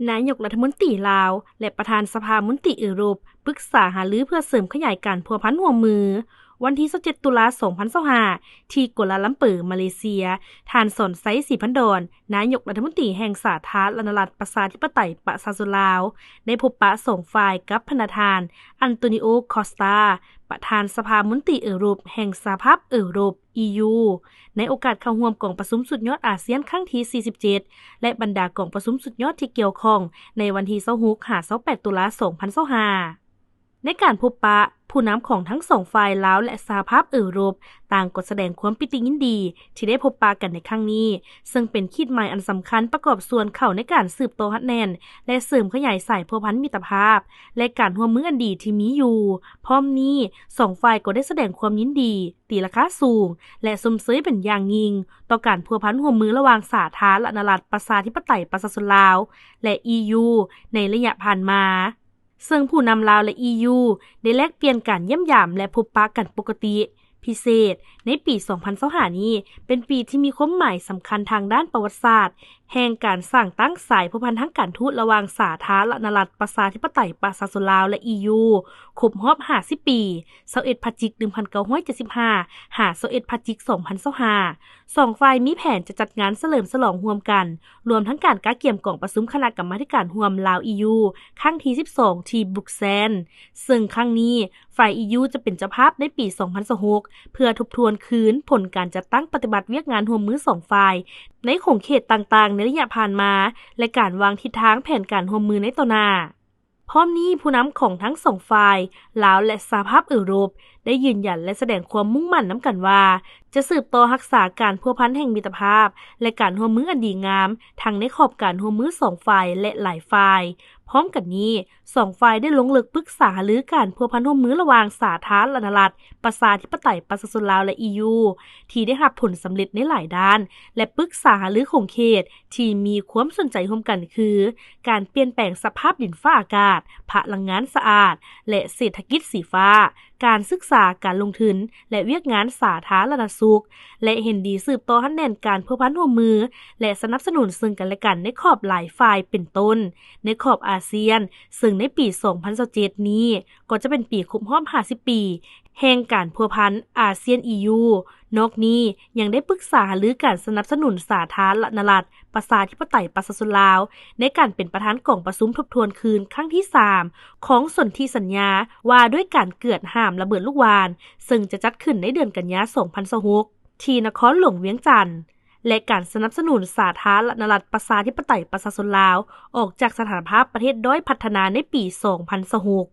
ນາຍົກລັດຖະມົນຕີລາວ ແລະ ປະທານສະພາມົນຕີເອີຣົບ ປຶກສາຫາລືເພື່ອເສີມຂະຫຍາຍການພົວພັນຮ່ວມມື. ວັນທີຊາວເຈັດ ຕຸລາ ສອງພັນຊາວຫ້າ ທີ່ກົວລາລັມເປີ ມາເລເຊຍ, ທ່ານ ສອນໄຊ ສີພັນດອນ ນາຍົກລັດຖະມົນຕີແຫ່ງສາທາລະນະລັດ ປະຊາທິປະໄຕ ປະຊາຊົນລາວ ໄດ້ພົບປະສອງຝ່າຍກັບພະນະທ່ານ ອັນໂຕນິໂອ ຄອສຕາ ປະທານສະພາມົນຕີເອີຣົບແຫ່ງສະຫະພາບເອີຣົບ ອີ ຢູ ໃນໂອກາດເຂົ້າຮ່ວມກອງປະຊຸມສຸດຍອດອາຊຽນຄັ້ງທີ ສີ່ສິບເຈັດ ແລະ ບັນດາກອງປະຊຸມສຸດຍອດທີ່ກ່ຽວຂ້ອງ ໃນວັນທີຊາວຫົກ ຫາ ຊາວແປດ ຕຸລາ ສອງພັນຊາວຫ້າ. ໃນການພົບປະ, ຜູ້ນຳຂອງທັງສອງຝ່າຍ ລາວ ແລະ ສະຫະພາບເອີຣົບ ຕ່າງກໍສະແດງຄວາມປີຕິຍິນດີທີ່ໄດ້ພົບປະກັນໃນຄັ້ງນີ້, ເຊິ່ງເປັນຂີດໝາຍອັນສຳຄັນປະກອບສ່ວນເຂົ້າໃນການສືບຕໍ່ຮັດແໜ້ນ ແລະ ເສີມຂະຫຍາຍສາຍພົວພັນມິດຕະພາບ ແລະ ການຮ່ວມມືອັນດີທີ່ມີຢູ່. ພ້ອມນີ້, ສອງຝ່າຍກໍໄດ້ສະແດງຄວາມຍິນດີ, ຕີລາຄາສູງ ແລະ ຊົມເຊີຍເປັນຢ່າງຍິ່ງຕໍ່ການພົວພັນຮ່ວມມືລະຫວ່າງສາທາລະນະລັດ ປະຊາທິປະໄຕ ປະຊາຊົນລາວ ແລະ ອີ ຢູ ໃນໄລຍະຜ່ານມາ. ເຊິ່ງຜູ້ນຳລາວ ແລະ ອີ ຢູ ໄດ້ແລກປ່ຽນການຢ້ຽມຢາມ ແລະ ພົບປະກັນປົກກະຕິ. ພິເສດ, ໃນປີສອງພັນຊາວຫ້ານີ້ ເປັນປີທີ່ມີຄວາມໝາຍສຳຄັນທາງດ້ານປະຫວັດສາດ ແຫ່ງການສ້າງຕັ້ງສາຍພົວພັນທາງການທູດລະຫວ່າງສາທາລະນະລັດ ປະຊາທິປະໄຕ ປະຊາຊົນລາວ ແລະ ອີ ຢູ ຄົບຮອບຫ້າສິບປີ, ຊາວເອັດ ພະຈິກ ໜຶ່ງພັນເກົ້າຮ້ອຍເຈັດສິບຫ້າ ຫາ ຊາວເອັດ ພະຈິກ ສອງພັນຊາວຫ້າ. ສອງຝ່າຍມີແຜນຈະຈັດງານສະເຫຼີມສະຫຼອງຮ່ວມກັນ, ລວມທັງການກະກຽມກອງປະຊຸມຄະນະກຳມາທິການຮ່ວມລາວ-ອີ ຢູ ຄັ້ງທີ ສິບສອງ ທີ່ບຣູກແຊນ, ເຊິ່ງຄັ້ງນີ້ ຝ່າຍ ອີ ຢູ ຈະເປັນເຈົ້າພາບໃນປີສອງພັນຊາວຫົກ ເພື່ອທົບທວນຄືນຜົນການຈັດຕັ້ງປະຕິບັດວຽກງານຮ່ວມມືສອງຝ່າຍ ໃນຂົງເຂດຕ່າງໆໃນໄລຍະຜ່ານມາ ແລະ ການວາງທິດທາງແຜນການຮ່ວມມືໃນຕໍ່ໜ້າ. ພ້ອມນີ້, ຜູ້ນຳຂອງທັງສອງຝ່າຍ, ລາວ ແລະ ສະຫະພາບເອີຣົບ ໄດ້ຢືນຢັນ ແລະ ສະແດງຄວາມມຸ່ງໝັ້ນນຳກັນວ່າ ຈະສືບຕໍ່ຮັກສາການພົວພັນແຫ່ງມິດຕະພາບ ແລະ ການຮ່ວມມືອັນດີງາມ ທັງໃນຂອບການຮ່ວມມືສອງຝ່າຍ ແລະ ຫຼາຍຝ່າຍ. ພ້ອມກັນນີ້, ສອງຝ່າຍໄດ້ລົງເລິກປຶກສາຫາລືການພົວພັນຮ່ວມມືລະຫວ່າງສາທາລະນະລັດ ປະຊາທິປະໄຕ ປະຊາຊົນລາວ ແລະ ອີ ຢູ ທີ່ໄດ້ຮັບຜົນສຳເລັດໃນຫຼາຍດ້ານ ແລະ ປຶກສາຫາລືຂົງເຂດທີ່ມີຄວາມສົນໃຈຮ່ວມກັນຄື ການປ່ຽນແປງສະພາບດິນຟ້າອາກາດ, ພະລັງງານສະອາດ ແລະ ເສດຖະກິດສີຟ້າ, ການສຶກສາ, ການລົງທຶນ ແລະ ວຽກງານສາທາລະນະສຸກ ແລະ ເຫັນດີສືບຕໍ່ຮັດແໜ້ນການພົວພັນຮ່ວມມື ແລະ ສະໜັບສະໜູນເຊິ່ງກັນແລະກັນໃນຂອບຫຼາຍຝ່າຍ ເປັນຕົ້ນ ໃນຂອບອາຊຽນ, ເຊິ່ງໃນປີສອງພັນຊາວເຈັດນີ້ ກໍຈະເປັນປີຄົບຮອບຫ້າສິບປີ ແຫ່ງການພົວພັນອາຊຽນ-ອີ ຢູ. ນອກນີ້ຍັງໄດ້ປຶກສາຫາລືການສະໜັບສະໜູນສາທາລະນະລັດ ປະຊາທິປະໄຕ ປະຊາຊົນລາວ ໃນການເປັນປະທານກອງປະຊຸມທົບທວນຄືນຄັ້ງທີສາມ ຂອງສົນທິສັນຍາວ່າດ້ວຍການເກືອດຫ້າມລະເບີດລູກຫວ່ານ ເຊິ່ງຈະຈັດຂຶ້ນໃນເດືອນກັນຍາ ສອງພັນຊາວຫົກ ທີ່ນະຄອນຫຼວງວຽງຈັນ ແລະ ການສະໜັບສະໜູນສາທາລະນະລັດ ປະຊາທິປະໄຕ ປະຊາຊົນລາວ ອອກຈາກສະຖານະພາບປະເທດດ້ອຍພັດທະນາໃນປີສອງພັນຊາວຫົກ.